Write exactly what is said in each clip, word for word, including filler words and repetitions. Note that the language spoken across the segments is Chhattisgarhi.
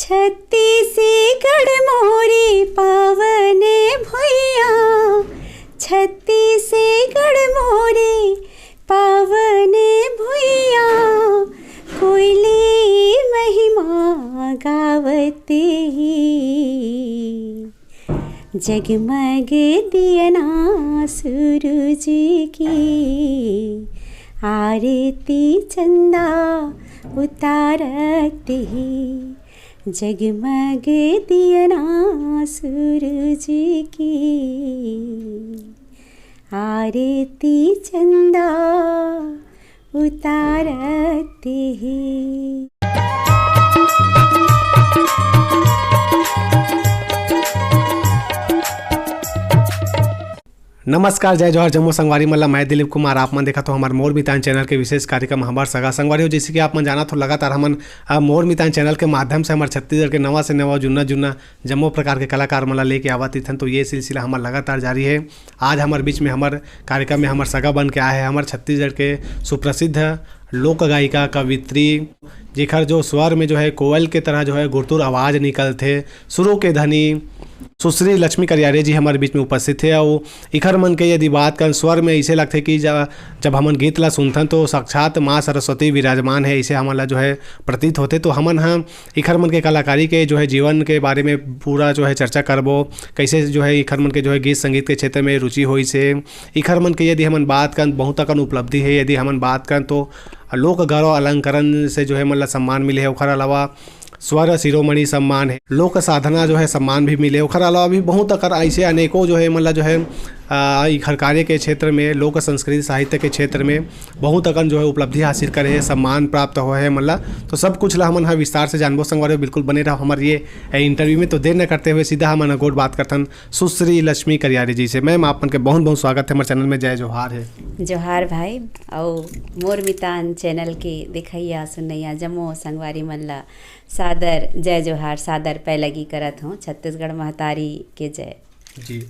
छत्तीसगढ़ मोरे पावन भुइयां, छत्तीसगढ़ मोरे पावन भुइयां, कोयली महिमा गावत हे। जगमग दियना सूरज के, आरती चंदा उतारत हे। जगमग दियना सूरज के, आरती चंदा उतारत हे। नमस्कार, जय जोहार, जम्मो संगवारी मन ला। मैं दिलीप कुमार, आप मन देखत हो हमर मोर मितान चैनल के विशेष कार्यक्रम हमर सगा संगवारी हो। जैसे कि आप मन जानत हो, लगातार हमन, अ, मोर मितान चैनल के माध्यम से हमर छत्तीसगढ़ के नवा से नवा, जुन्ना जुन्ना जम्मो प्रकार के कलाकार मन ला लेके आवत रहिथन। तो ये सिलसिला हमर लगातार जारी है। आज हमर बीच में, हमर कार्यक्रम में हमर सगा बन के आए हैं हमर छत्तीसगढ़ के सुप्रसिद्ध लोक गायिका, कवित्री, जेकर जो स्वर में जो है कोयल के तरह जो है गुरतुर आवाज निकलथे, सुरों के धनी सुश्री लक्ष्मी करियारे जी हमर बीच में उपस्थित हे। अउ इखर मन के यदि बात करन, स्वर में ऐसे लगथे कि ज-, जब हमन गीत ला सुनथन तो साक्षात माँ सरस्वती विराजमान है, ऐसे हमन ला जो है प्रतीत होथे। तो हमन ह इखर मन के कलाकारी के जो है जीवन के बारे में पूरा जो है चर्चा करबो, कैसे जो है इखर मन के जो है गीत संगीत के क्षेत्र में रुचि होइस हे। इखर मन के यदि हमन बात करन, बहुत अकन उपलब्धि है। यदि हमन बात करन तो लोक गौरव अलंकरण से जो है मन ला सम्मान मिले है। ओखर अलावा स्वर शिरोमणि सम्मान है, लोक साधना जो है सम्मान भी मिले। ओखर अलावा भी बहुत अकन ऐसे अनेकों जो है मन ला जो है, आ, इखर कार्य के क्षेत्र में, लोक संस्कृति साहित्य के क्षेत्र में बहुत अकन जो है उपलब्धि हासिल करे है, सम्मान प्राप्त होए है मन ला। तो सब कुछ ला हमन ह विस्तार से जानबो संगवारी हो, बिल्कुल बने रहो हमर ये, ए, इंटरव्यू में। तो देर न करते हुए सीधा हमन गोठ बात करथन सुश्री लक्ष्मी करियारे जी से। मैम, आप मन के बहुत बहुत स्वागत है हमर चैनल में। जय जोहार है। जोहार भाई, अउ मोर मितान चैनल के देखइया सुनइया जम्मो संगवारी मन ला सादर जय जोहार, सादर पैलगी करत हूँ। छत्तीसगढ़ महतारी के जय। जी।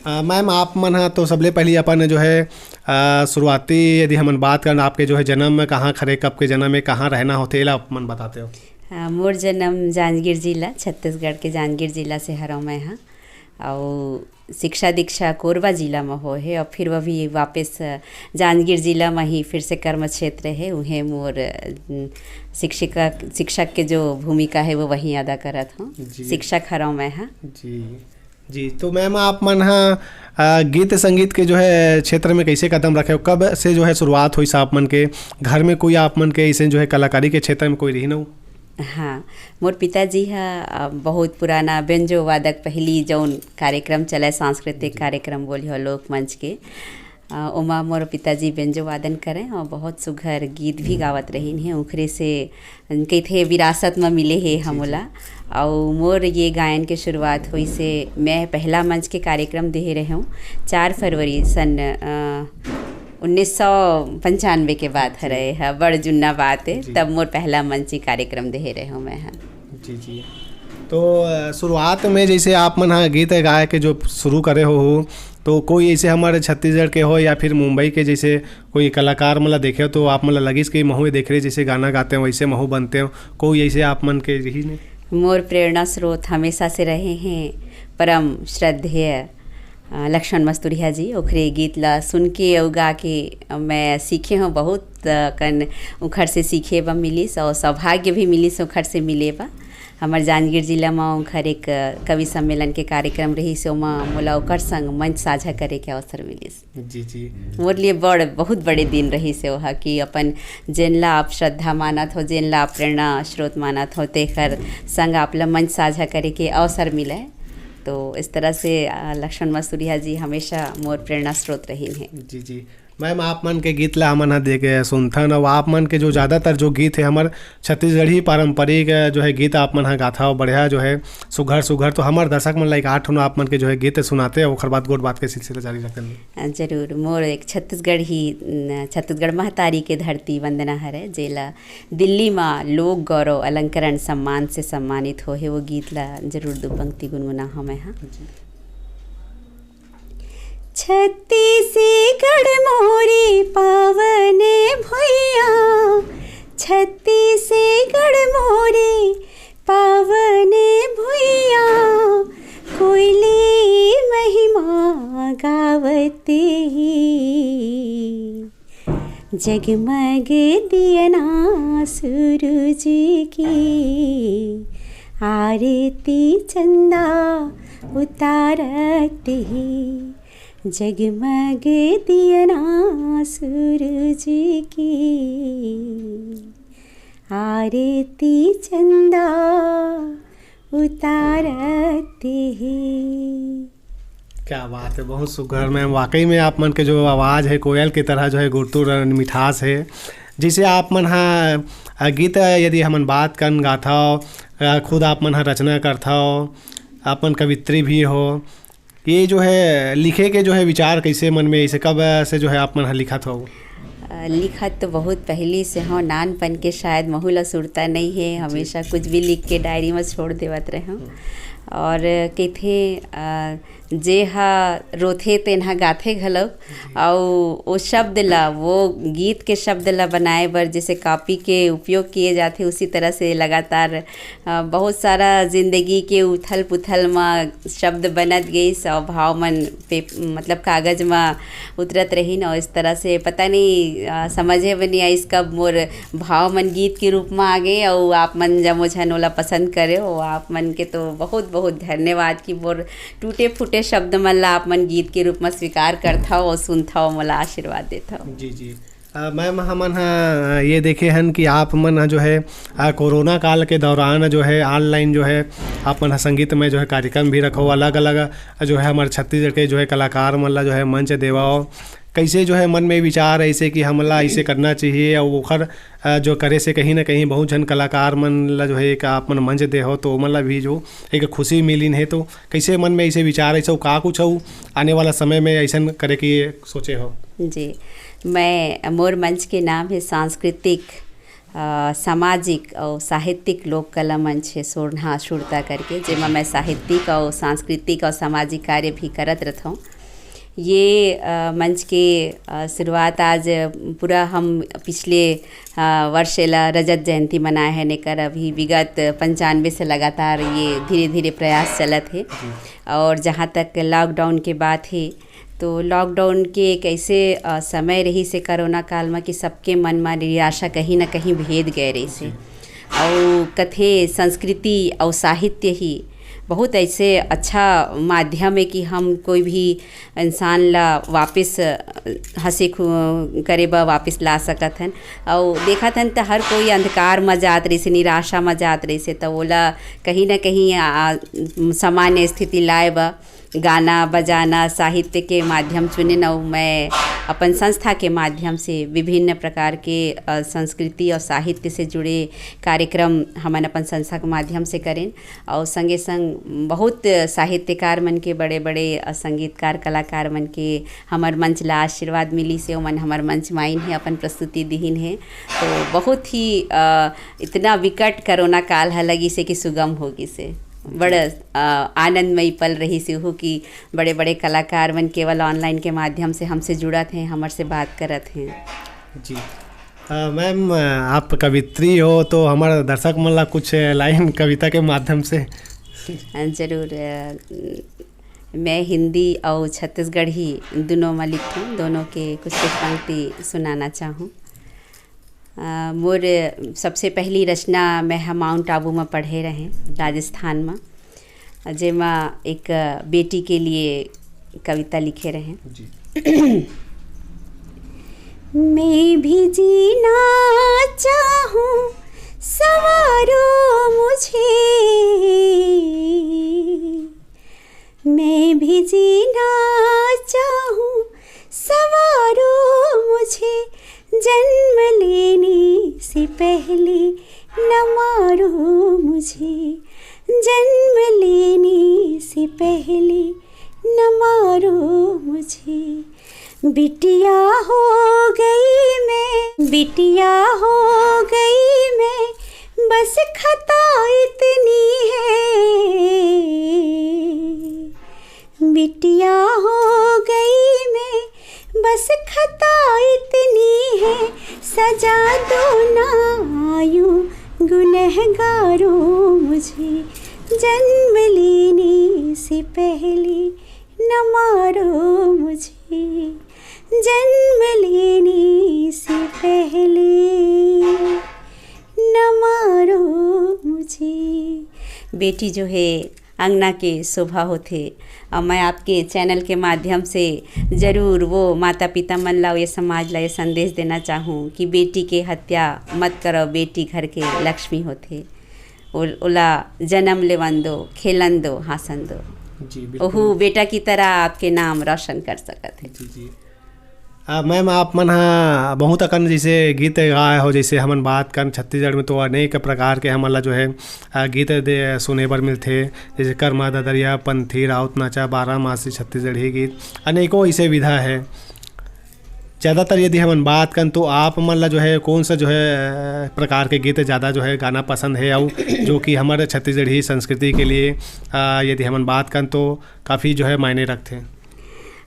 अ, मैम, आप मन ह तो सबले पहली अपन जो है, अ, शुरुआती यदि हमन बात करन, आपके जो है जन्म में कहाँ खरे, कब के जन्म में कहाँ रहना होथे, एला आप मन बताते हो? हाँ, मोर जन्म जांजगीर जिला, छत्तीसगढ़ के जांजगीर जिला से हरव मैं ह। अउ शिक्षा दीक्षा कोरबा जिला म होए हे, अउ फिर वो भी वापस जांजगीर जिला म ही फिर से कर्म क्षेत्र हे, उहें मोर, अ, शिक्षिका, शिक्षक के जो भूमिका हे, वो वहीं अदा करत हूँ। जी। शिक्षक हरव मैं ह। जी। जी, तो मैम, आप मन ह, अ, गीत संगीत के जो है क्षेत्र में कैसे कदम रखे हो? कब से जो है शुरुआत होइस आप मन के? घर में कोई आप मन के ऐसे जो है कलाकारी के क्षेत्र में कोई रहिन हो? हाँ, मोर पिताजी ह, अ, बहुत पुराना बेंजो वादक, पहली जौन कार्यक्रम चले, सांस्कृतिक जी। कार्यक्रम बोलिहो लोकमंच के, अ, ओमा मोर पिताजी बेंजो वादन करें और बहुत सुघर गीत भी गावत रहिन हे। उखरे से कहिथे विरासत म मिले हे जी, जी। हमोला। अउ मोर ये गायन के शुरुआत होइस हे, मैं पहला मंच के कार्यक्रम देहे रहेंव चार फरवरी सन, अ, उन्नीस सौ पंचानवे के बात जी। हरे ह, बड़ जुन्ना बात हे, जी। तब मोर पहला मंच के कार्यक्रम देहे रहेंव मैं ह। जी, जी। तो, अ, शुरुआत में जैसे आप मन ह गीत गाए के जो शुरू करे हो, तो कोई ऐसे हमर छत्तीसगढ़ के हो या फिर मुंबई के जैसे कोई कलाकार मन ला देखे हो तो आप मन ला लगिस कि महू ये देख रहे जैसे गाना गाते हो वैसे महू बनते हो, कोई ऐसे आप मन के यही ने? मोर प्रेरणा स्रोत हमेशा से रहे हैं परम श्रद्धेय, अ, लक्ष्मण मस्तुरिया जी। ओखरे गीत ला सुन के अउ गा के मैं सीखे हूँ बहुत, अ, कन उखर से सीखे बर मिलिस और सौभाग्य भी मिलिस उखर से मिले बर। हमर जांजगीर जिला म उखर एक, अ, कवि सम्मेलन के कार्यक्रम रहिस, ओमा मोला ओकर संग मंच साझा करे के अवसर मिलिस। जी, जी। मोर लिए बड़, बहुत बड़े दिन रहिस हे ओहा कि अपन जेन ला आप श्रद्धा मानत हो, जेन ला आप प्रेरणा स्रोत मानत हो, तेकर संग आप ला मंच साझा करे के अवसर मिले। तो इस तरह से, अ, लक्ष्मण मस्तुरिया जी हमेशा मोर प्रेरणा स्रोत रहिन हे। जी, जी। मैम, आप मन के गीत ला हमन ह देख, सुनथन, अउ आप मन के जो ज्यादातर जो गीत हे हमर छत्तीसगढ़ी पारंपरिक, अ, जो है गीत आप मन ह गाथा हो, बढ़िया जो है सुघर सुघर। तो हमर दर्शक मन ला एक आठ ठन आप मन के जो है गीत सुनाते, ओखर बाद गोठ बात के सिलसिला जारी रखते हैं। अ, जरूर, मोर एक छत्तीसगढ़ ही, न, छत्तीसगढ़ महतारी के धरती वंदना हरे, जेला दिल्ली मा लोक गौरव अलंकरण सम्मान से सम्मानित होहे, वो गीत ला जरूर दू पंक्ति गुनगुना हूँ मैं ह। जी। छत्तीसगढ़ मोरे पावन भुइयां, छत्तीसगढ़ मोरे पावन ही। जगमग दियना सूरज की, आरती चंदा उतारत ही। जगमग दियना सूरज की, आरती चंदा उतारत ही। क्या बात है, बहुत सुघर मैम। वाकई में आप मन के जो आवाज़ है, कोयल की तरह जो है गुरतुर मिठास है। जैसे आप मन हा, अ, गीत, अ, यदि हमन बात करन गाथव, अ, खुद आप मन हा रचना करथव, आप मन कवित्री भी हो, ये जो है लिखे के जो है विचार कैसे मन में, इसे कब से जो है आप मन हा लिखत हो? अ, लिखत तो बहुत पहली से हो, नानपन के शायद महू ला सुरता नहीं है, हमेशा कुछ भी लिख के डायरी में छोड़ देवत रहे हूँ। और कहथे, अ, जे हा रोथे तेन हा गाथे घलो, अउ वो शब्द ला, वो गीत के शब्द ला बनाए बर जैसे कॉपी के उपयोग किए जाथे, उसी तरह से लगातार, अ, बहुत सारा जिंदगी के उथल पुथल म शब्द बनत गइस अउ भाव मन पे, मतलब कागज म उतरत रहिन। अउ इस तरह से पता नहीं, अ, समझे में नहीं आइस कब मोर भाव मन गीत के रूप म आ गए अउ आप मन जम्मो झन ओला पसंद करे। अउ आप मन के तो बहुत बहुत धन्यवाद कि मोर टूटे फूटे शब्द मन ला आप मन गीत के रूप म स्वीकार करथव अउ सुनथव, मोला आशीर्वाद देथव। जी, जी। अ, मैम, हमन ह, अ, ये देखे हन कि आप मन ह जो है, अ, कोरोना काल के दौरान जो है ऑनलाइन जो है आप मन ह संगीत में जो है कार्यक्रम भी रखो, अलग-अलग, अ, जो है हमर छत्तीसगढ़ के जो है कलाकार मन ला जो है मंच देवव। कैसे जो है मन में विचार ऐसे कि हमला ऐसे करना चाहिए अउ ओखर, अ, जो करे से कहीं ना कहीं बहुत झन कलाकार मन ला जो है एक आप मन मंच देहो तो ओमन ला भी जो एक खुशी मिलिन है, तो कैसे मन में ऐसे विचार ऐसे का कुछ अउ आने वाला समय में ऐसन करे के सोचे हो? जी, मैं, मोर मंच के नाम है सांस्कृतिक, अ, सामाजिक अउ साहित्यिक लोक कला मंच है सोरना सुरता करके, जेमा मैं साहित्यिक अउ सांस्कृतिक अउ सामाजिक कार्य भी करत रथौं। ये, अ, मंच के, अ, शुरुआत आज पूरा हम पिछले, अ, वर्ष एला रजत जयंती मनाए हन, एकर अभी विगत पंचानवे से लगातार ये धीरे-धीरे प्रयास चलत हे। जी। और जहाँ तक लॉकडाउन के बात हे, तो लॉकडाउन के एक ऐसे, अ, समय रहिस हे कोरोना काल म कि सबके मन म निराशा कहीं न कहीं भेद गए रहिस हे। जी। अउ कथे संस्कृति अउ साहित्य ही बहुत ऐसे अच्छा माध्यम हे कि हम कोई भी इंसान ला वापिस, अ, हँसी खु-, करे बर वापिस ला सकत हन। अउ देखत हन त हर कोई अंधकार म जात रहिस हे, निराशा म जात रहिस हे, त ओला कहीं न कहीं, आ, आ, सामान्य स्थिति लाए बर गाना, बजाना, साहित्य के माध्यम चुनेन अउ मैं अपन संस्था के माध्यम से विभिन्न प्रकार के, अ, संस्कृति और साहित्य से जुड़े कार्यक्रम हमन अपन संस्था के माध्यम से करेन। और संगे संग बहुत साहित्यकार मन के, बड़े-बड़े, अ, संगीतकार, कलाकार मन के हमर मंच ला आशीर्वाद मिलिस हे, ओमन हमर मंच म आइन हे, अपन प्रस्तुति दिहिन हे। तो बहुत ही, अ, इतना विकट कोरोना काल ह लगिस हे कि सुगम हो गिस हे। बड़, अ, आनंदमयी पल रहिस हे, उहू कि बड़े-बड़े कलाकार मन केवल ऑनलाइन के माध्यम से हमसे जुड़त हें, हमर से बात करत हें। जी। अ, मैम, अ, आप कवित्री हो, तो हमर दर्शक मन ला कुछ लाइन कविता के माध्यम से। अ, जरूर। अ, मैं हिंदी अउ छत्तीसगढ़ी दुनों म लिखथौं, दोनों के कुछ-कुछ पंक्ति सुनाना चाहूँ। अ, मोर सबसे पहली रचना मैं ह माउंट आबू म पढ़े रहें, राजस्थान म, जेमा एक बेटी के लिए कविता लिखे रहें। जी। मैं भी जीना चाहूँ, संवारो मुझे, मैं भी जीना चाहूँ, संवारो मुझे, जन्म लेने से पहले न मारो मुझे, जन्म लेने से पहले न मारो मुझे। बिटिया हो गई मैं, बिटिया हो गई मैं, बस खता इतनी है। बिटिया हो गई मैं, बस खता इतनी है, सजा दो ना यूं गुनहगारों मुझे, जन्म लेने से पहले न मारो मुझे। जन्म लेने से पहले न मारो मुझे। बेटी जो है, अंगना के शोभा होथे। और मैं आपके चैनल के माध्यम से जरूर वो माता पिता मन ला, ये समाज ला ये संदेश देना चाहूँ कि बेटी के हत्या मत करो, बेटी घर के लक्ष्मी होथे। ओल-, ओला जन्म लेवन दो, खेलन दो, हाँसन दो। जी, बिल्कुल। ओहू बेटा की तरह आपके नाम रोशन कर सकत हे। जी, जी। अ, मैम, आप मन ह बहुत अकन जैसे गीत गाए हो, जैसे हमन बात करन, छत्तीसगढ़ में तो अनेक प्रकार के हमन ला जो है, अ, गीत दे, सुने बर मिलथे, जैसे कर्मा ददरिया, पंथी, राउत नाचा, बारह मासी छत्तीसगढ़ी गीत, अनेकों ऐसे विधा है। ज़्यादातर यदि हमन बात करन तो आप मन ला जो है कौन सा जो है, अ, प्रकार के गीत ज़्यादा जो है गाना पसंद है, और जो कि हमारे छत्तीसगढ़ी संस्कृति के लिए, अ, यदि हमन बात करन तो काफ़ी जो है मायने रखथे?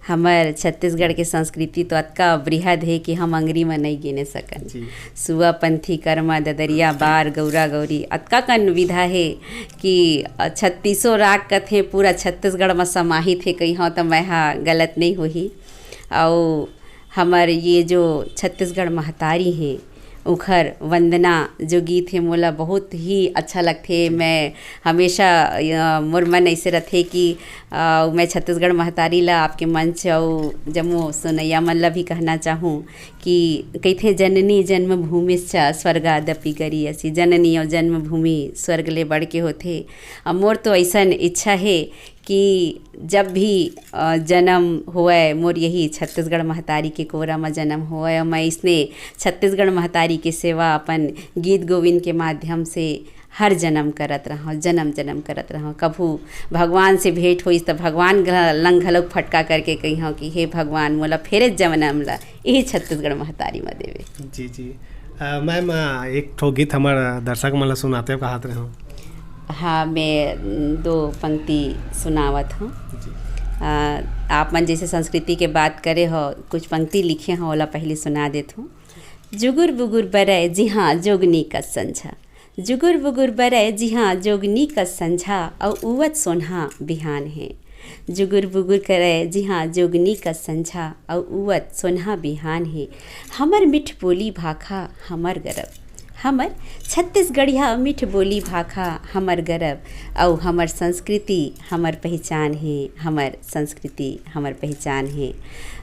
हमर छत्तीसगढ़ के संस्कृति तो अतका बृहद हे कि हम अंगरी म नइ गिने सकन। जी। सुआ, पंथी, कर्मा, ददरिया, बार, गौरा, गौरी, अतका कन विधा हे कि छत्तीसो राग कथे, पूरा छत्तीसगढ़ म समाहित हे, कहिहौं त मैं हा गलत नइ होही। अउ हमर ये जो छत्तीसगढ़ महतारी हे, उखर वंदना जो गीत हे, मोला बहुत ही अच्छा लगथे। मैं हमेशा, अ, मोर मन ऐसे रथे कि, अ, मैं छत्तीसगढ़ महतारी ला आपके मंच अउ जम्मो सुनैया मन ला भी कहना चाहूँ कि कहिथे, "जननी जन्मभूमिश्च स्वर्गादपि गरीयसी।" जननी अउ जन्मभूमि स्वर्ग ले बढ़ के होथे। अउ मोर तो ऐसन इच्छा हे कि जब भी, अ, जन्म होवय, मोर यही छत्तीसगढ़ महतारी के कोरा म जन्म होवय, अउ मैं इसने छत्तीसगढ़ महतारी के सेवा अपन गीत गोविंद के माध्यम से हर जन्म करत रहंव, जन्म जन्म करत रहंव। कभू भगवान से भेंट होइस त भगवान घ-, लंग घलोक फटका करके कहिहौं कि हे भगवान, मोला फेरे जन्म ला यही छत्तीसगढ़ महतारी म देवे। जी, जी। अ, मैम, अ, एक ठो गीत हमर दर्शक मन ला सुनाते हो, कहत रहे हो। हाँ, मैं, उम, दो पंक्ति सुनावत हूँ। जी। अ, आप मन जैसे संस्कृति के बात करे हो, कुछ पंक्ति लिखे हो, ओला पहले सुना देत हूँ। जुगुर बुगुर बरय जिहाँ जोगनी कस संझा। जुगुर बुगुर बरय जिहाँ जोगनी कस संझा, अउ उवत सोनहा बिहान हे। जुगुर बुगुर करय जिहाँ जोगनी कस संझा, अउ उवत सोनहा बिहान हे। हमर मिठ बोली भाखा हमर गरब, हमर छत्तीसगढ़िया मिठ बोली भाखा हमर गरब, अउ हमर संस्कृति हमर पहिचान हे, हमर संस्कृति हमर पहिचान हे।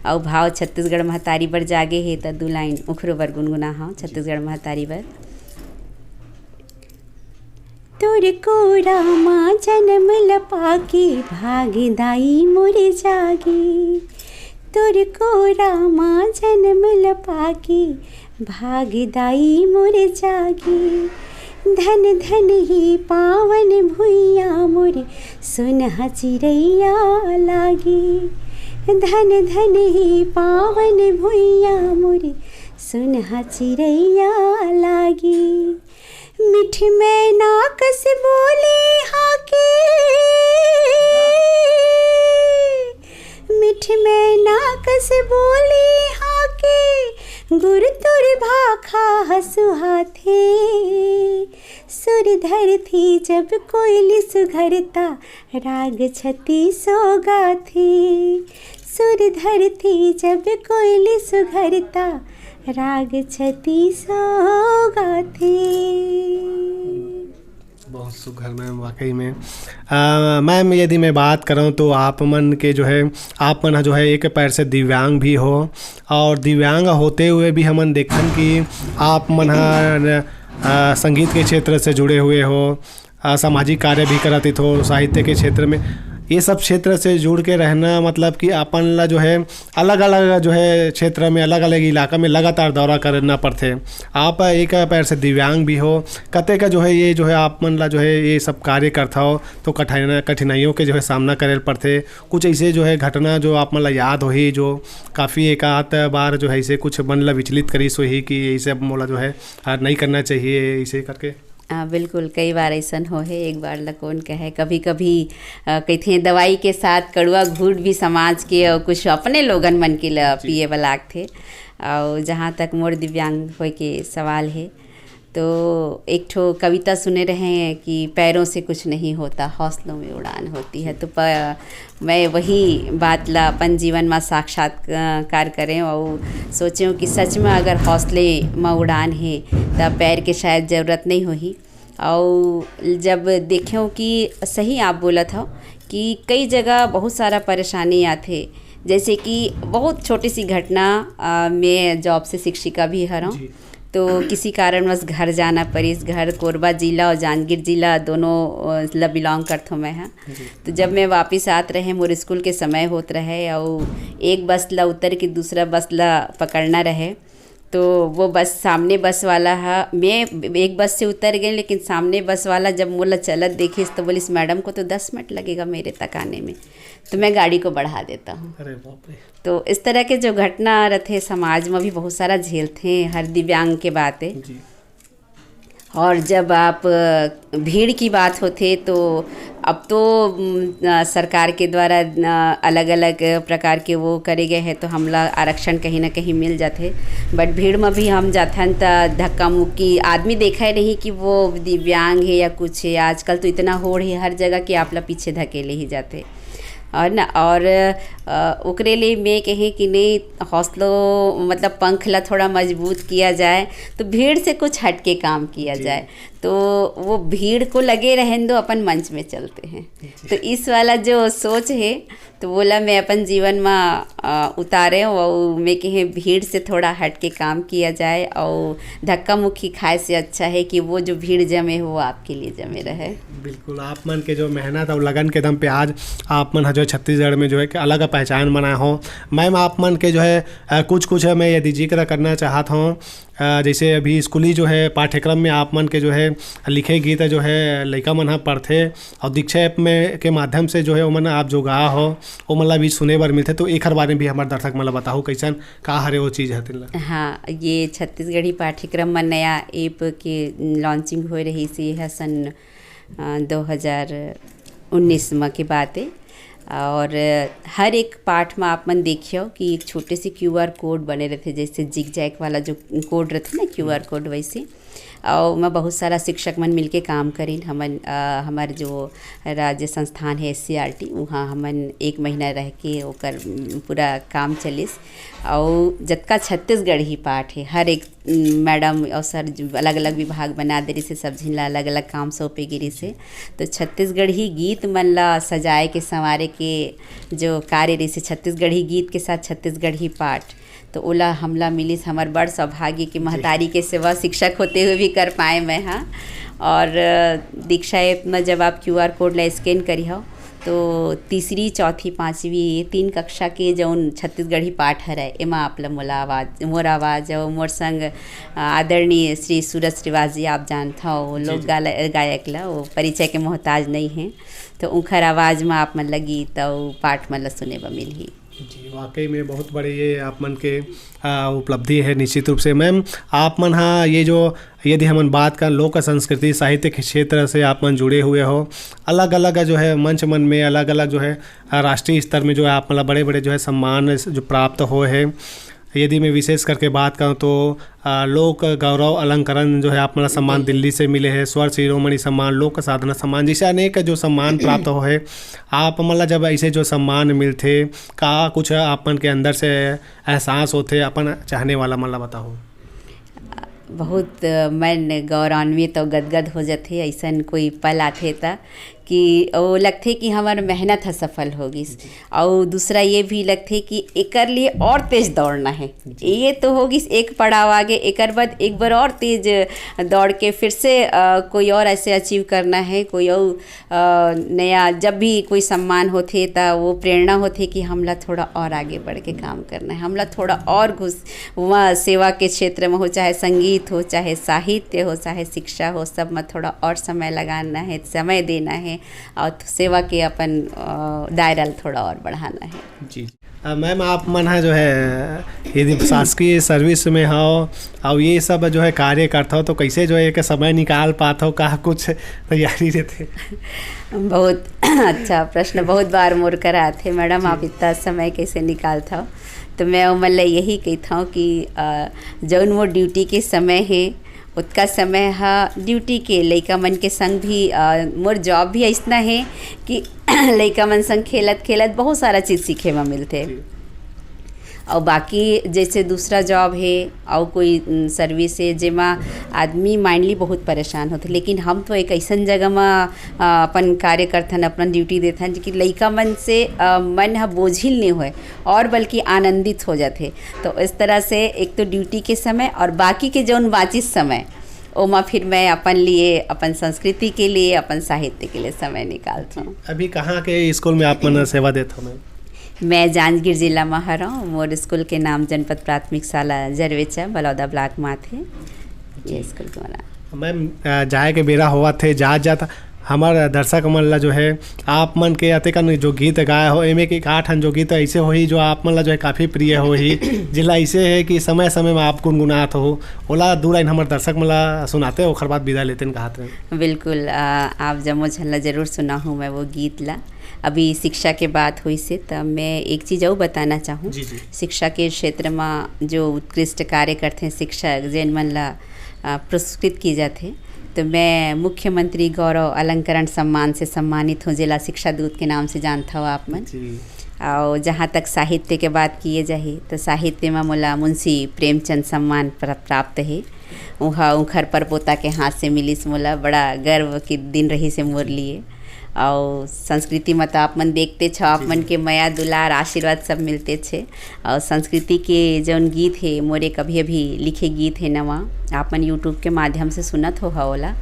अउ भाव छत्तीसगढ़ महतारी बर जागे हे, त दू लाइन उखरो बर गुनगुना हव, जी। छत्तीसगढ़ महतारी बर। तोर कोरा मा जनम ल पाके भाग दाई मोर जागे। तोर कोरा मा जनम ल पाके भाग दाई मोर जागे। धन धन ही पावन भुइयां मोर सुनहा चिरैया लागे। धन धन ही पावन भुइयां मोर सुनहा चिरैया लागे। मिठ मैना कस बोली हाके, मिठ मैना कस बोली हाके, गुर तोर भाखा ह सुहाथे। सुर धरती जब कोइली सुघरता, राग छत्तीसो गाथे। सुर धरती जब कोइली सुघरता, राग छत्तीसो गाथे। बहुत सुघर मैम, वाकई में। अ, मैम, यदि मैं बात करूँ तो आप मन के जो है, आप मन जो है एक पैर से दिव्यांग भी हो, और दिव्यांग होते हुए भी हमन देखन कि आप मन ह, अ, संगीत के क्षेत्र से जुड़े हुए हो, अ, सामाजिक कार्य भी करत हो, साहित्य के क्षेत्र में, ये सब क्षेत्र से जुड़ के रहना, मतलब कि अपन ला जो है अलग-अलग जो है क्षेत्र में, अलग-अलग इलाका में लगातार दौरा करना पड़थे। आप एक पैर से दिव्यांग भी हो, कतेक जो है ये जो है आप मन ला जो है ये सब कार्य करथव, तो कठिना-, कठिनाइयों के जो है सामना करे ल पड़थे। कुछ ऐसे जो है घटना जो आप मन ला याद होही, जो काफ़ी एक आध बार जो है इसे कुछ मन ला विचलित करिस होही कि इसे अब मोला जो है, आ, नहीं करना चाहिए, इसे करके? आ, बिल्कुल, कई बार अइसन होहे, एक बार ल कोन कहे, कभी-कभी, अ, कहिथे दवाई के साथ कड़ुआ घूंट भी समाज के अउ कुछ अपने लोगन मन के ल जी। पिए बर लागथे। अउ जहाँ तक मोर दिव्यांग होए के सवाल हे, तो एक ठो कविता सुने रहे हैं कि पैरों से कुछ नहीं होता, हौसलों में उड़ान होती है। तो प-, मैं वही बात ला अपन जीवन में साक्षात्कार करें और सोचें कि सच में अगर हौसले में उड़ान है, तो पैर के शायद ज़रूरत नहीं होही। और जब देखें कि सही आप बोलत हो कि कई जगह बहुत सारा परेशानी आथे, जैसे कि बहुत छोटी सी घटना, अ, मैं जॉब से शिक्षिका भी हरौं, जी। तो किसी कारणवश घर जाना पड़िस। घर कोरबा जिला और जांजगीर जिला दोनों, अ, ला बिलोंग करथों मैं ह। जी। तो जब मैं वापिस आत रहे, मोर स्कूल के समय होत रहे, और एक बस ला उतर के दूसरा बस ला पकड़ना रहे, तो वो बस, सामने बस वाला ह, मैं एक बस से उतर गए, लेकिन सामने बस वाला जब मोला चलत देखिस तो बोलिस, "मैडम को तो दस मिनट लगेगा मेरे तक आने में, तो मैं गाड़ी को बढ़ा देता हूँ।" अरे बाप रे। तो इस तरह के जो घटना रथे, समाज में भी बहुत सारा झेलथे, हर दिव्यांग के बात है। जी। और जब आप, अ, भीड़ की बात होथे, तो अब तो, उम, अ, सरकार के द्वारा, अ, अलग-अलग प्रकार के वो करे गए हैं, तो हमला आरक्षण कहीं ना कहीं मिल जाथे। But भीड़ में भी हम जाथन, त धक्का मुक्की, आदमी देखा ही नहीं कि वो दिव्यांग है या कुछ है। आजकल तो इतना होड़ है हर जगह कि आप ला पीछे धकेले ही जाथे। और ना, और, अ, ओकरे लिए मैं कहे कि नहीं, हौसलों, मतलब, पंख ला थोड़ा मजबूत किया जाए, तो भीड़ से कुछ हट के काम किया जी। जाए। तो वो भीड़ को लगे रहन दो, अपन मंच में चलते हैं। जी। तो इस वाला जो सोच है, तो वोला मैं अपन जीवन में, अ, उतारे हूँ, और मैं कहे, भीड़ से थोड़ा हट के काम किया जाए, और धक्का मुक्की खाए से अच्छा है कि वो जो भीड़ जमे हो, वो आपके लिए जमे रहे। बिल्कुल, आप मन के जो मेहनत और लगन के दम पे आज आप मन ह जो है छत्तीसगढ़ में जो है कि अलग पहचान बनाए हो। मैम, आप मन के जो है, अ, कुछ कुछ है, मैं यदि जिक्र करना चाहत हूँ, अ, जैसे अभी स्कूली जो है पाठ्यक्रम में आप मन के जो है लिखे गीत जो है लइका मन ह पढ़थे, और दीक्षा ऐप में के माध्यम से जो है ओमन आप जो गा हो, ओमन ला भी सुने बर मिलथे। तो एखर बारे में भी हमर दर्शक मन ला बताहू, कैसन का हरे वो चीज हर तेन ला। हाँ, ये छत्तीसगढ़ी पाठ्यक्रम में नया ऐप के लॉन्चिंग होए रहिस, ये ह सन, अ, दो हज़ार उन्नीस म के बात है। और हर एक पाठ में आप मन देखियो कि एक छोटे से क्यूआर कोड बने रहथे, जैसे जिगजैग वाला जो कोड रहथे ना, क्यूआर कोड, वैसे। और मैं बहुत सारा शिक्षक मन मिलके काम करिन। हमन, अ, हमर जो राज्य संस्थान है एससीईआरटी, वहाँ हमन एक महीना रह के ओकर, उम, पूरा काम चलिस। और जतका छत्तीसगढ़ी पाठ है, हर एक, उम, मैडम और सर जो अलग-अलग विभाग बना दे रहिस हे, सब झिन ला अलग-अलग काम सौंपे गे रहिस हे। तो छत्तीसगढ़ी गीत मन ला सजाए के, संवारे के जो कार्य रहिस हे, छत्तीसगढ़ी गीत के साथ छत्तीसगढ़ी पाठ, तो ओला हमला मिलिस। हमर बड़ सौभाग्य कि जी। महतारी के सेवा शिक्षक होते हुए भी कर पाए मैं हा। और, अ, दीक्षा ऐप में जब आप क्यूआर कोड ला स्कैन करिहो, तो तीसरी, चौथी, पांचवी, ये तीन कक्षा के जौन छत्तीसगढ़ी पाठ हरय, एमा आप ला मोला आवाज, मोर आवाज और मोर संग, अ, आदरणीय श्री सूरज श्रीवास जी, आप जानथव, वो जी, लोक जी। गाल-, गायक ला, वो परिचय के मोहताज नहीं है, तो उनखर आवाज में आप मन ला गीत और पाठ मन ला सुने बर मिलही। जी, वाकई में बहुत बड़े ये आप मन के, आ, उपलब्धि है निश्चित रूप से। मैम, आप मन हा ये जो, यदि हमन बात कर लोक संस्कृति साहित्य के क्षेत्र से आप मन जुड़े हुए हो, अलग-अलग जो है मंच मन में, अलग-अलग जो है, आ, राष्ट्रीय स्तर में जो है आप मन ला बड़े-बड़े जो है सम्मान जो प्राप्त होए है। यदि मैं विशेष करके बात करूँ तो, आ, लोक गौरव अलंकरण जो है आप मन ला सम्मान जी। दिल्ली से मिले है, स्वर शिरोमणि सम्मान, लोक साधना सम्मान, जैसे अनेक जो सम्मान प्राप्त होए है। आप मन ला जब ऐसे जो सम्मान मिलथे, का कुछ आप मन के अंदर से एहसास होथे, अपन चाहने वाला मन ला बताओ। बहुत, अ, मन गौरवान्वित और गदगद हो जथे, ऐसन कोई पल आथे त कि वो लगथे कि हमर मेहनत ह सफल हो गिस। जी। और दूसरा ये भी लगथे कि एकर लिए और तेज दौड़ना है। जी। ये तो हो गिस एक पड़ाव आगे, एकर बाद एक बार और तेज दौड़ के फिर से, अ, कोई और ऐसे अचीव करना है, कोई और अ, नया जब भी कोई सम्मान होथे, त वो प्रेरणा होथे कि हमला थोड़ा और आगे बढ़ के काम करना है, हमला थोड़ा और घुस-, वहाँ सेवा के क्षेत्र में हो, चाहे संगीत हो, चाहे साहित्य हो, चाहे शिक्षा हो, सब में थोड़ा और समय लगाना है, समय देना है और सेवा के अपन, अ, दायरा ल थोड़ा और बढ़ाना है। जी। अ, मैम, आप मन ह जो है यदि शासकीय सर्विस में हो और ये सब जो है कार्य करता हो, तो कैसे जो है एक समय निकाल पाता हो, का कुछ तैयारी रहते? बहुत अच्छा प्रश्न, बहुत बार मोर करा आथे, "मैडम, आप जी। इतना समय कैसे निकालता हो?" तो मैं ओमन ला यही कहता हूँ कि, अ, जौन मोर ड्यूटी के समय है, ओतका समय ह ड्यूटी के लइका मन के संग भी, अ, मोर जॉब भी अइसना हे कि लइका मन संग खेलत खेलत बहुत सारा चीज सीखे म मिलथे। अउ बाकी जैसे दूसरा जॉब हे, अउ कोई, उम, सर्विस हे, जेमा आदमी माइंडली बहुत परेशान होथे, लेकिन हम तो एक अइसन जगह म, अ, अपन कार्य करथन, अपन ड्यूटी देथन कि लइका मन से, अ, मन ह बोझिल नहीं होए और बल्कि आनंदित हो जाथे। तो इस तरह से एक तो ड्यूटी के समय और बाकी के जौन बाचिस समय, ओमा फिर मैं अपन लिए, अपन संस्कृति के लिए, अपन साहित्य के लिए समय निकालथौं। अभी कहाँ के स्कूल में आप मन सेवा देत हो, मैम? मैं जांजगीर जिला म हरौं। मोर स्कूल के नाम जनपद प्राथमिक शाला जरवेचा, बलौदा ब्लॉक म आथे। ये स्कूल के वाला। मैम, अ, जाए के बेरा होवत हे, जात जात हमर दर्शक मन ला जो है, आप मन के अतेकन जो गीत गाए हो, एमे के एक आठ ठन जो गीत ऐसे होही जो आप मन ला जो है काफी प्रिय होही, जेला ऐसे है कि समय समय में आप गुनगुनात हो, ओला दू लाइन हमर दर्शक मन ला सुनाते, ओखर बाद विदा लेते न कहत रहे। बिल्कुल, अ, आप जम्मो झन ला जरूर सुनाहूँ मैं वो गीत ला। अभी शिक्षा के बात होइस हे, त मैं एक चीज अउ बताना चाहूँ। जी, जी। शिक्षा के क्षेत्र म जो उत्कृष्ट कार्य करथे शिक्षक, जेन मन ला, अ, पुरस्कृत किए जाथे, तो मैं मुख्यमंत्री गौरव अलंकरण सम्मान से सम्मानित हूँ, जेला शिक्षा दूत के नाम से जानत हव आप मन। जी। अउ जहाँ तक साहित्य के बात किए जाही, तो साहित्य म मोला मुंशी प्रेमचंद सम्मान प्र-, प्राप्त हे। उहाँ उंखर परपोता के हाथ से मिलिस मोला, बड़ा गर्व के दिन रहिस हे मोर लिए। अउ संस्कृति म तो आप मन देखते छव, आप जी, मन जी। के मया दुलार आशीर्वाद सब मिलते छे। अउ संस्कृति के जौन गीत हे, मोर एक अभी अभी लिखे गीत हे नवा, आप मन YouTube के माध्यम से सुनत हो ओला,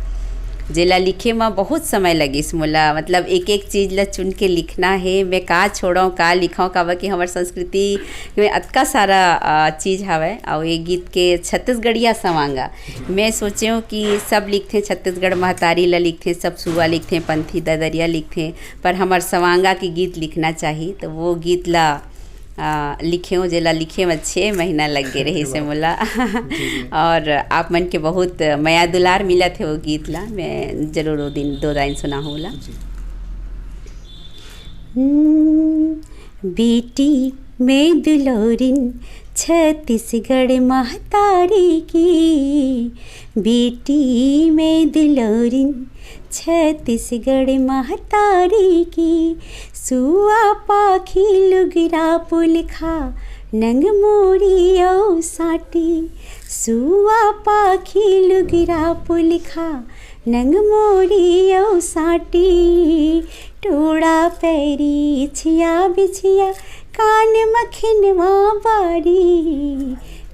जेला लिखे म बहुत समय लगिस मोला, मतलब एक एक चीज ला चुन के लिखना हे, मैं का छोड़ौं, का लिखौं, काबर कि हमर संस्कृति में अतका सारा, अ, चीज हवय। अउ ये गीत के छत्तीसगढ़िया सवांगा, मैं सोचेंव कि सब लिखथे, छत्तीसगढ़ महतारी ला लिखथे, सब सुआ लिखथे, पंथी ददरिया लिखथे, पर हमर सवांगा के गीत लिखना चाही, तो वो गीत ला, आ, लिखेंव, जेला लिखे में छः महीना लग गे रहिस हे मोला। जी, जी। और आप मन के बहुत मया दुलार मिलत हे वो गीत ला, मैं जरूर वो दिन दो लाइन सुनाहूँ ओला। जी। हम्म, बेटी मैं दुलौरिन छत्तीसगढ़ महतारी की, बेटी मैं दुलौरिन छत्तीसगढ़ महतारी की, सुआ पाखी लुगरा पुलखा नंग मोरी अउ साटी, सुआ पाखी लुगरा पुलखा नंग मोरी अउ साटी, टोड़ा पैरी छिया बिछिया कान मखिनवा बारी,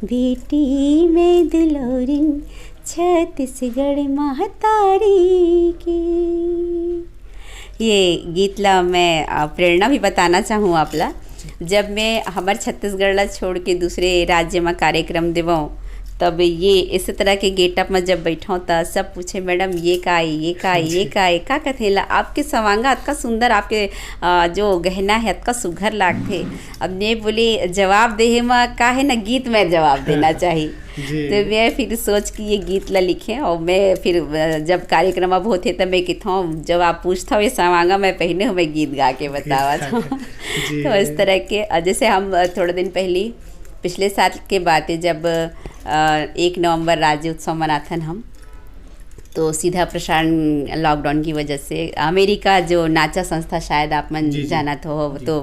बेटी मैं दुलौरिन छत्तीसगढ़ महतारी की। ये गीत ला मैं, अ, प्रेरणा भी बताना चाहूँ आप ला। जब मैं हमर छत्तीसगढ़ ला छोड़ के दूसरे राज्य में कार्यक्रम देवौं, तब ये इस तरह के गेटअप में जब बैठौं, त सब पूछे, "मैडम, ये का आय, ये का आय, ये का आय, का कथे ला? आपके सवांगा अतका सुंदर, आपके, अ, जो गहना है, अतका सुघर लागथे।" अब मैं बोली, जवाब देहे म का है ना, गीत में जवाब देना चाहिए। जी। तो मैं फिर सोच के ये गीत ला लिखे, और मैं फिर, अ, जब कार्यक्रम अब होथे, तब मैं कहता हूँ, "जब आप पूछता हो ये सवांगा मैं पहने हूँ, मैं गीत गा के बतावत हूँ।" जी। तो इस तरह के, अ, जैसे हम, अ, थोड़े दिन पहली, पिछले साल के बात है, जब, अ, एक नवंबर राज्य उत्सव मनाथन हम, तो सीधा प्रसारण लॉकडाउन की वजह से अमेरिका जो नाचा संस्था, शायद आप मन जी, जी। जानत हो, जी। तो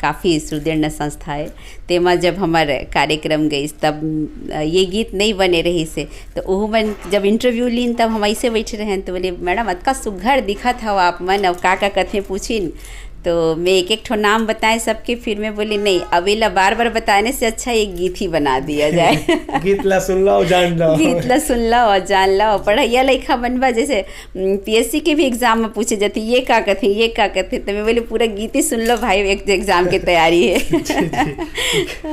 काफ़ी सुदृढ़ संस्था है। तेमा जब हमर कार्यक्रम गइस, तब, अ, ये गीत नहीं बने रहिस हे। तो ओहू मन जब इंटरव्यू लीन, तब हम ऐसे बैठे रहन, तो बोले, "मैडम, अतका सुघर दिखत हव आप मन, अब का का कथे?" पूछिन। तो मैं एक एक ठो नाम बताए सबके, फिर मैं बोली, "नहीं, अब एला बार बार बताने से अच्छा एक गीत ही बना दिया जाए।" गीत ला सुन लो, जान लो। गीत ला सुन लो और जान लो। पढ़ैया लइका मन बा, जैसे, उम, पीएससी के भी एग्जाम में पूछे जाथे, "ये का कथे, ये का कथे?" तो मैं बोली, "पूरा गीत ही सुन लो भाई, एक एग्जाम की तैयारी है।" जी, जी।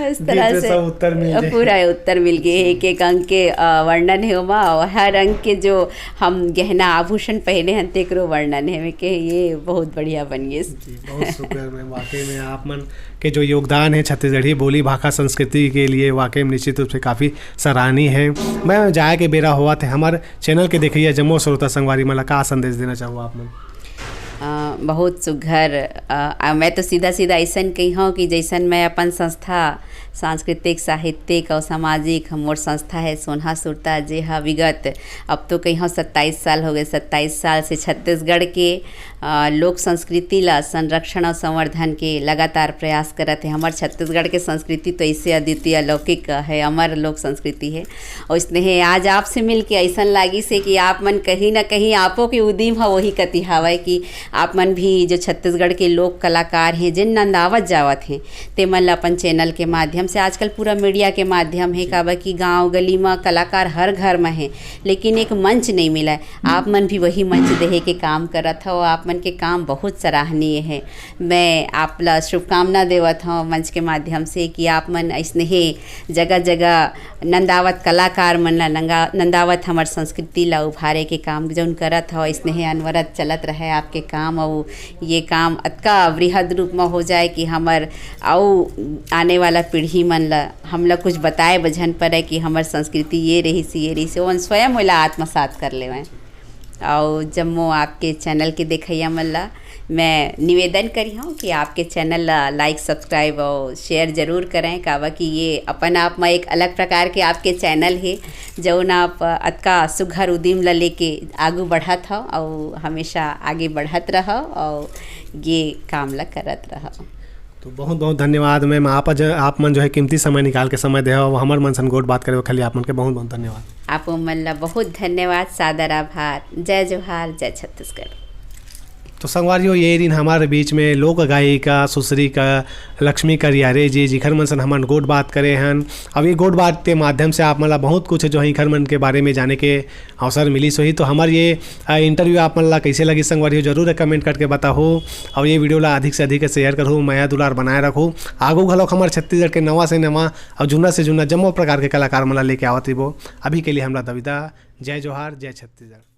इस तरह गीत में से सब उत्तर मिल जाए। पूरा उत्तर मिल गए, जी। एक एक अंक के, अ, वर्णन है ओमा, और हर अंक के जो हम गहना आभूषण पहने हन, तेकरो वर्णन है। मैं कहे, "ये बहुत बढ़िया बन गए।" जी, बहुत सुघर मैम, वाकई में आप मन के जो योगदान है छत्तीसगढ़ी बोली भाखा संस्कृति के लिए, वाकई में निश्चित रूप से काफ़ी सराहनीय है। मैम, जाए के बेरा होवत हे, हमर चैनल के देखइया जम्मो श्रोता संगवारी मन ला का संदेश देना चाहू आप मन? अ, बहुत सुघर। अ, अ, मैं तो सीधा-सीधा अइसन कहिहौं कि जइसन मैं अपन संस्था, सांस्कृतिक, साहित्यिक अउ सामाजिक, मोर संस्था हे सोनहा सुरता, जे ह विगत, अब तो कहिहौं सत्ताईस साल हो गए, सत्ताईस साल से छत्तीसगढ़ के, अ, लोक संस्कृति ला संरक्षण अउ संवर्धन के लगातार प्रयास करत हे। हमर छत्तीसगढ़ के संस्कृति तो अइसे अद्वितीय, अलौकिक हे, अमर लोक संस्कृति हे। अउ इसने हे आज आपसे मिलके अइसन लागिस हे कि आप मन कहीं ना कहीं आपो के उदिम ह वही कति हावय कि आप मन भी जो छत्तीसगढ़ के लोक कलाकार हे, जेन नंदावत जावत हे, ते मन ल अपन चैनल के माध्यम से, आजकल पूरा मीडिया के माध्यम हे, काबर कि गांव गली म कलाकार हर घर म हे, लेकिन एक मंच नहीं मिलय। आप मन भी वही मंच देहे के काम करत हव। आप मन के काम बहुत सराहनीय हे। मैं आप ला शुभकामना देवत हव मंच के माध्यम से कि आप मन अइसने हे जगह-जगह नंदावत कलाकार मन ला नंगा-, नंदावत हमर संस्कृति ला उभारे के काम जौन करत हव, अइसने हे अनवरत चलत रहे आपके काम, अउ ये काम अतका वृहद रूप म हो जाए कि हमर अउ आने वाला पीढ़ी मन ला, हमला कुछ बताए बर झन परे कि हमर संस्कृति ये रहिस, ये रहिस, ओमन स्वयं ओला आत्मसात कर लेवंय। अउ जम्मो आपके चैनल के देखइया मन ला मैं निवेदन करिहौं कि आपके चैनल ला लाइक, सब्सक्राइब अउ शेयर जरूर करें, काबर कि ये अपन आप म एक अलग प्रकार के आपके चैनल हे, जौन आप अतका सुघर उदिम ला लेके आगू बढ़त हव अउ हमेशा आगे बढ़त रहव अउ ये काम ला करत रहव। तो बहुत बहुत धन्यवाद मैम, आप ज-, आप मन जो है कीमती समय निकाल के समय देहव, हमर मन सन गोठ बात करे, ओखर लिए आप मन के बहुत बहुत धन्यवाद। आप मन ला बहुत धन्यवाद, सादर आभार। जय जोहार, जय छत्तीसगढ़। तो संगवारियों, ये दिन हमारे बीच में लोक गायिका सुश्री का लक्ष्मी करियारे जी, जिखर मन सन हमन गोठ बात करे हन। अब ये गोठ बात के माध्यम से आप मन ला बहुत कुछ जो है इखर मन के बारे में जाने के अवसर मिलिस होही। तो हमर ये, अ, इंटरव्यू आप मन ला कइसे लगिस संगवारी हो, जरूर कमेंट करके बताहू। अउ ये वीडियो ला अधिक से अधिक शेयर करहू, मया दुलार बनाए रखहू। आगू घलोक हमर छत्तीसगढ़ के नवा से नवा अउ जुन्ना से जुन्ना जम्मो प्रकार के कलाकार मन ला लेके आवत रहिबो। अभी के लिए हमला दविदा, जय जोहार, जय छत्तीसगढ़।